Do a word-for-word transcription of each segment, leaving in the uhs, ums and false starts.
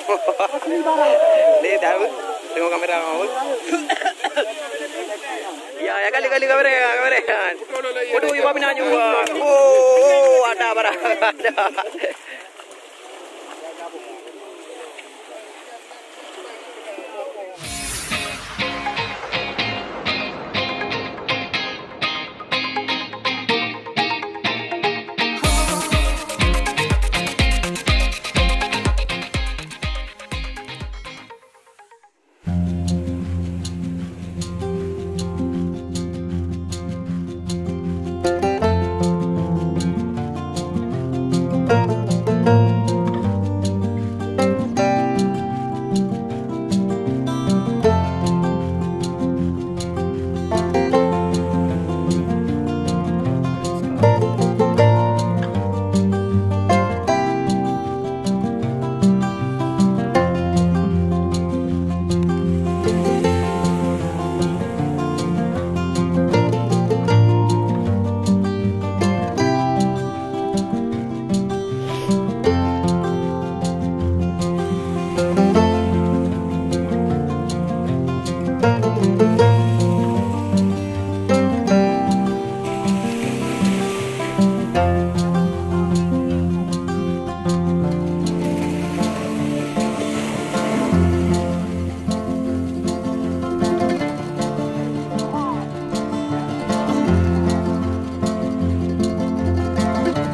Lé dah, teungoh kamera. Ya, ya, kali, kali kamera, kamera. Waduh, iwa mina juga. Oh, oh, ada barang. Ada.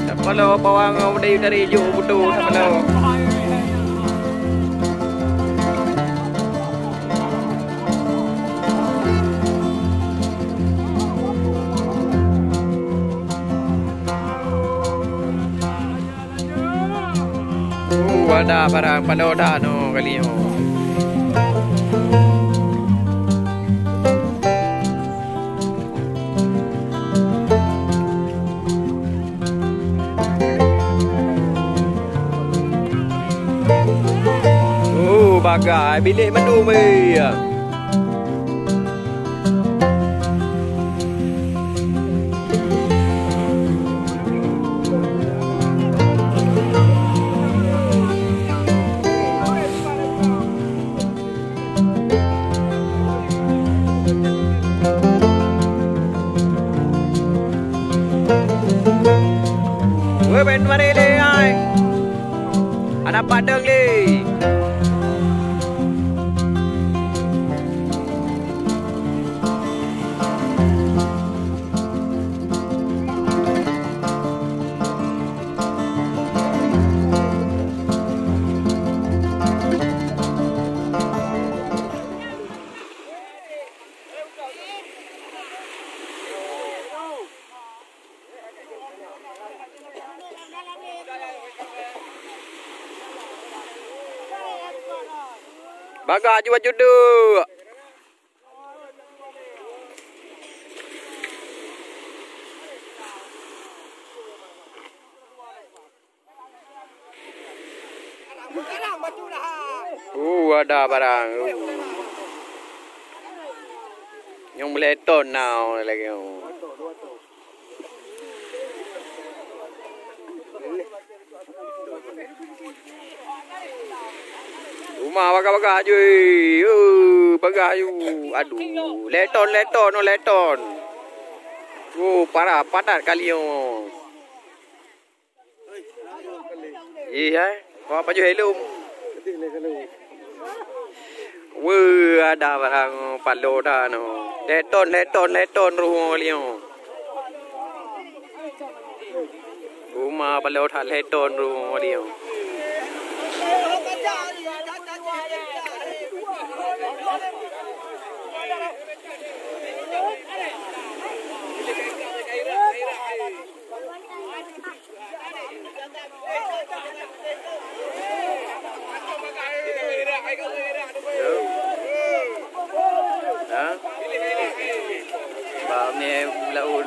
Tapaloe bawang ngon udeb tari jok butu tapaloe. Uh, ada barang paloe that nyoe kali nyoe. Oh, bagai biléh mandum, eh. Weh, ben mari lé ai. Hana padang lé. Bagah aju-aju dek. Uh, ada barang. Uh. Nyang boleh ton now lagi. Uh. Uma bagah-bagah aju, eh. Eh, bagah aju. Aduh, leton, leton, oh, leton. Oh, parah, padat kali nyoe. Ih, hai. Wah, pajoh helm. Weh, ada barang paloe dah nyoe. Leton, leton, leton roh liang. Uma paloe that leton roh liang. Ha? Ba mie laun.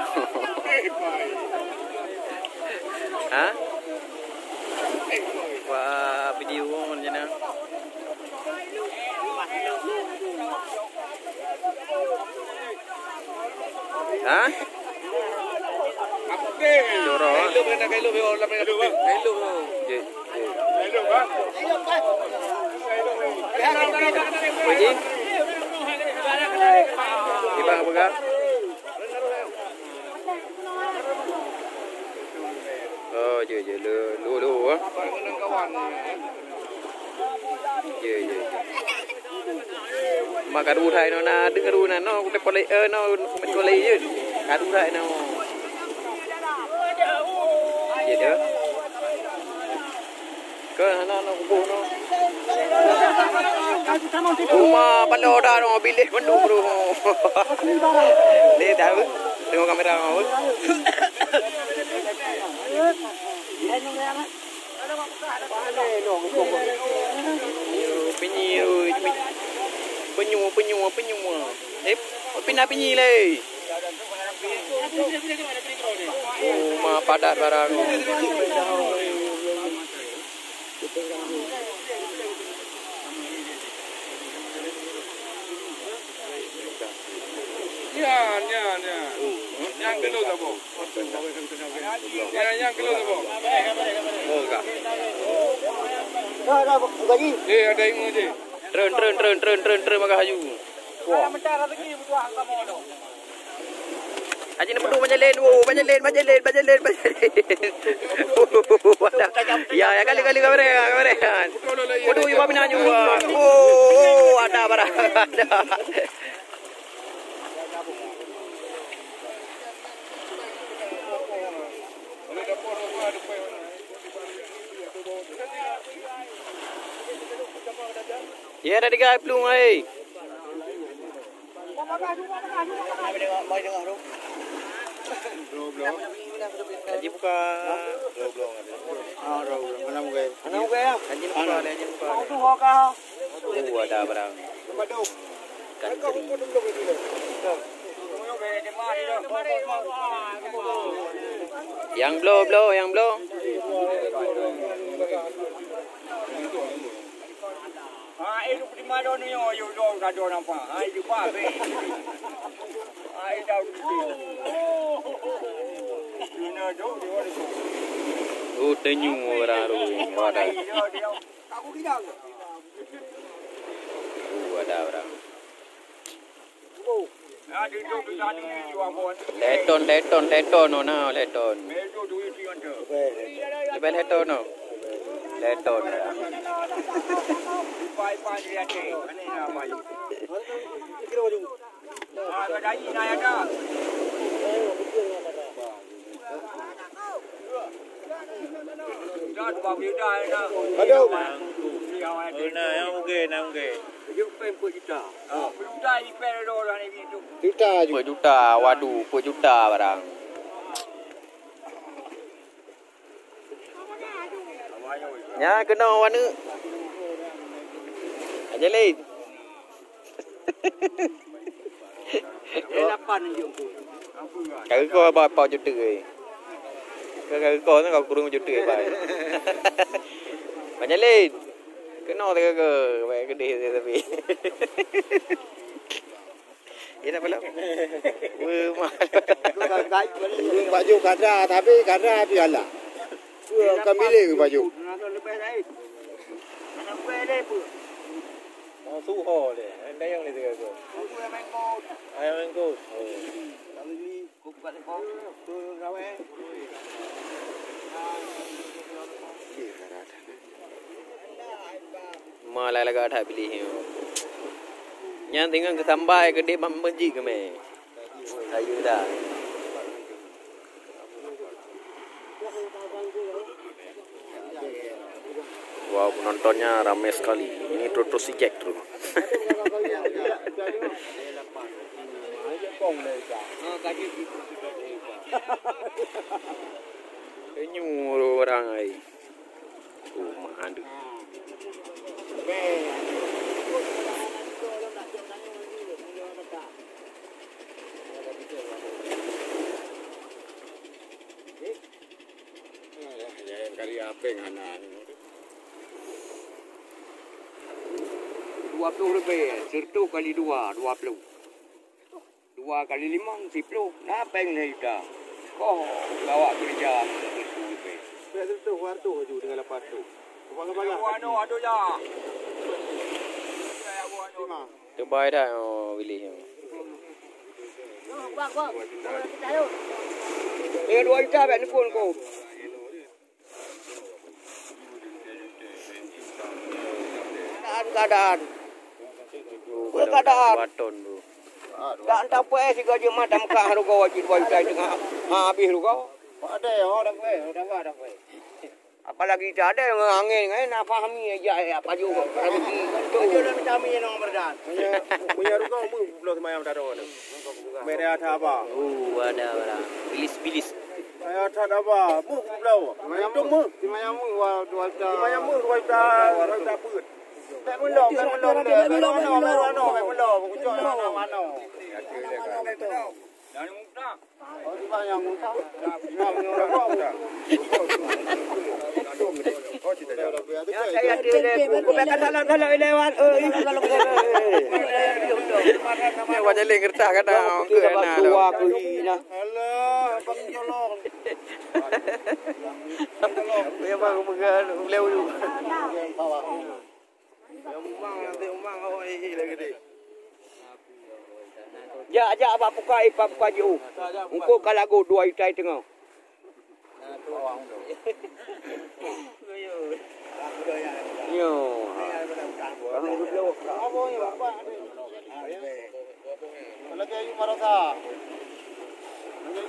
Ha? Wah, video macam mana? Ha? Dorong. Jeh, jeh. Ibang peugah. Oh, je, je, le, lu, lu, ah. Je, je, je. Mak kadu hai no na, dengar na no, kita kolej, eh, no, kolej je. Kadu hai no. Je, je. Ke hana na kuboh no. Uma paloe dah no, biléh mandum bro. Ni tahu, tengok kamera mau. Penyu, penyu, penyu. Eh, pindah penyu leh. Uma padat barang. Nyan, nyan, nyan. Nyang keunoe saboh. Nyan, nyang keunoe saboh. Oh, ka. Eh, ada ilmu je. Treun, treun, treun, treun, treun, treun, maka haju. Wah. Aji ni pedu banyak len, oh, banyak len, banyak len, banyak len, banyak len. Ya, ya, kali, kali, kamera, kamera. Pedu juga bina juga. Oh, oh, ada barang, ada. Ya, ada tiga pelung, hai. Haji buka. Haji buka, Haji buka. Oh, ada barang. Ikan teri. Yang bloe, bloe, yang bloe. Ha, eh, lu terima dah ni, oh, you don't, I don't apa. Ha, itu apa, eh? Ha, itu. Ini tu, dia ada tu. Oh, tenyu orang tu. Ada. Aku bilang. Oh, ada orang. Leton, leton, leton, oh, na, leton. Lepas leton, oh. Leton. Aduh. Oh, na, yang oke, na, oke. Juta juga. Peuet juta, waduh, peuet juta barang. Nya keunoe waneuk. Aja lain. Ka geukoh ba pau juta. Ka geukoh tu ka kurung juta ba. Banyak lain. Keunoe teuka ke, baik keudeh tapi. Iya tak belum? Weh, mah. Ureueng bak jôk kada, tapi kada piala. Ka milék bak jôk. Oh, suho deh. Dayang ni teuka ke. Ayam mengkot. Oh. Ma lagak that piléh nyoe. Nyan tinggai geusambai keudeh bak meuseujid keumè. Ayu dah. Wow, penontonnya ramai sekali. Ini terus-terus si Jack tu. Senyum orang ai. Rumah ada. Alah, jangan kali apa yang anak ni. Dua puluh lebih, seratus kali dua, dua puluh. Dua kali limong, siploh. Na pèng lhèe juta. Koh, bawa kerja, seratus lebih. Seratus, dua ratus aju dengan lapan ratus. Bukan kepala. Anu, anu ya. Teubai dah, oh, biléh. Ya, dua juta bèk neupon ko. Keadaan, keadaan. Keadaan. Dua ton tu. Dak entah peue sigoe jeuet mata Mekah rugoe jeuet dua juta teungoh habéh rugoe. Ada ya, ada kueh, ada apa, ada kueh. Apalagi tak ada angin, eh, nak fahami aja ya, pajoh rezeki. Pajoh dah minta amin ya, Nong Merdan. Punya, punya rugoe mu pulo semayam daro ni. Merah ada apa? Oh, ada orang. Bilis-bilis. Saya tak ada apa. Mu pulo. Itu mu. Semayam mu dua juta. Semayam mu dua juta, dua juta pun. Bèk mulok, bèk mulok, bèk mulok, bèk mulok, bèk mulok, bèk mulok. Alah, abang nyolong. Dia baru pegang beliau dulu. Nyang umang, nanti umang awak hihi lagi deh. Jak, jak bak pukai, bak pukai jiôh. Engko ka lagoe dua juta teungoh. Nyoe.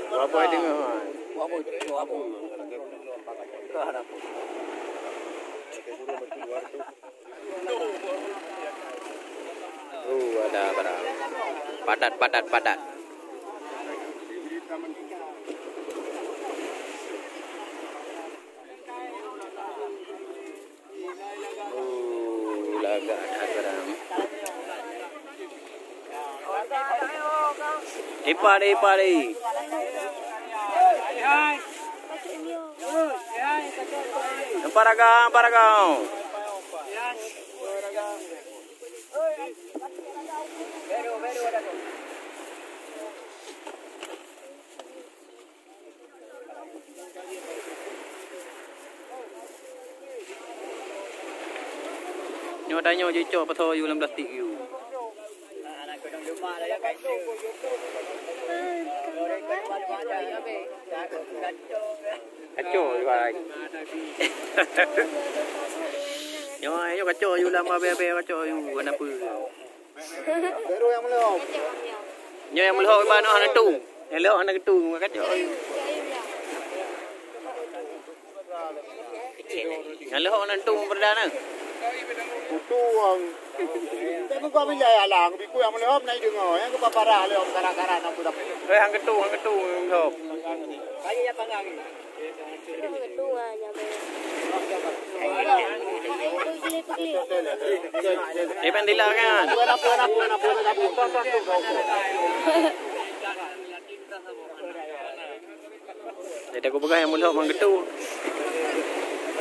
Berapa deungoe? Oh, ada barang. Padat, padat, padat. Oh, lagak that barang. Ipa deh, ipa deh. Empat ragam, empat ragam. Nyoe tanyoe jicok pasoe yue lam plastik yue. Kacau juga. Nyoe, nyoe kacau yue lam abéh-abéh kacau yue, kenapa? Baru yang meleuhop. Nyoe nyang meleuhop iban hana tu. Nyang leuhop hana tu, kacau. Nyang leuhop hana tu, perdana. Kutu ang. Tapi gua bila ya lang, biku yang meleuhop naik dengar, yang ke paparah leuhop karak-karak nak pun dapat. Eh, hang ketu, hang ketu, hang ketu. Kayu yang panggang ni. Eh, bandila kan? Jadi aku pegang yang mudah menggetu.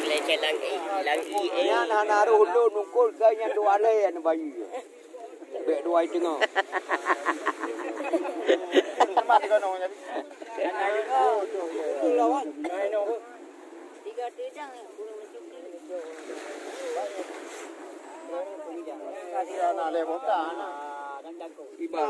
Lecet lagi, lagi, eh. Nyan hana roh lôn mungkul ke nyan dua lé anu bayi. Bèk dua teungoh. Iba.